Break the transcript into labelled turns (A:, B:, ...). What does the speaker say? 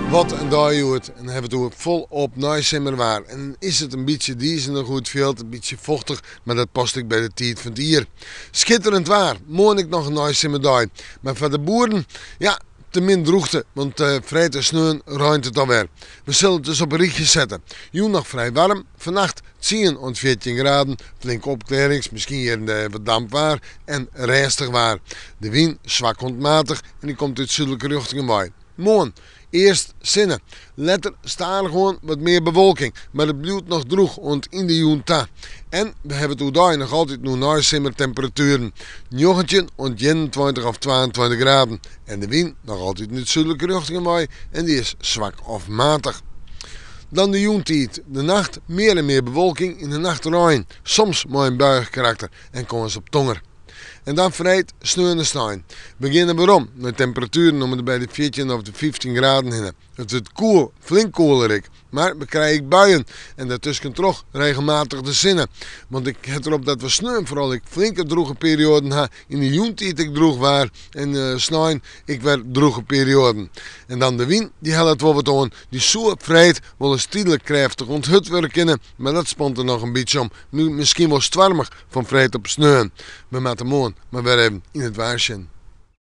A: Wat in dei hjoed en dan hawwe we it oer folop neisimmerwaar. En dan is it in bytsje dizenich oer it fjild, in bytsje fochtich, mar dat past ek by de tiid fan it jier. Skitterend waar, moarn ek noch in neisimmerdei. Mar foar de boeren, ja, te min drûchte, want freed en sneon reint it alwer. We sille it dus op in rychje sette. Jûn noch frij waarm, fannacht tsien oant 14 graden, flinke opklearrings, miskien hjir en dêr wat damp waar en rêstich waar. De wyn swak oant matich en dy komt út súdlike rjochtingen wei. Moarn earst sinne, letter stadichoan wat mear bewolking, mar it bliuwt noch drûch oant yn de jûn ta. En we hawwe it oerdei noch altyd oer neisimmertemperatueren, 19 oant 21 of 22 graden. En de wyn noch altyd út súdlike rjochtingen wei en dy is swak of matich. Dan de jûntiid, de nacht mear en mear bewolking, yn de nacht rein, soms mei in buiïch karakter en kâns op tonger. En dan freed, sneon en snein. We geane werom nei temperatueren om en by de 14 of de 15 graden hinne. It wurdt koel, flink koeler ek. Mar we krije ek buien en dêrtuskentroch regelmatich de sinne. Want ik het derop dat we sneon foaral ek flinke drûge perioaden ha. Yn de jûntiid ek drûch waar en snein ek wer drûge perioaden. En dan de wyn, dy hellet wol wat oan. Dy soe freed wolris tydlik krêftich oant hurd wurde kinne, mar dat spant der noch in bytsje om. Miskien wol stoarmich fan freed op sneon. We moatte moarn mar wer even yn it waar sjen.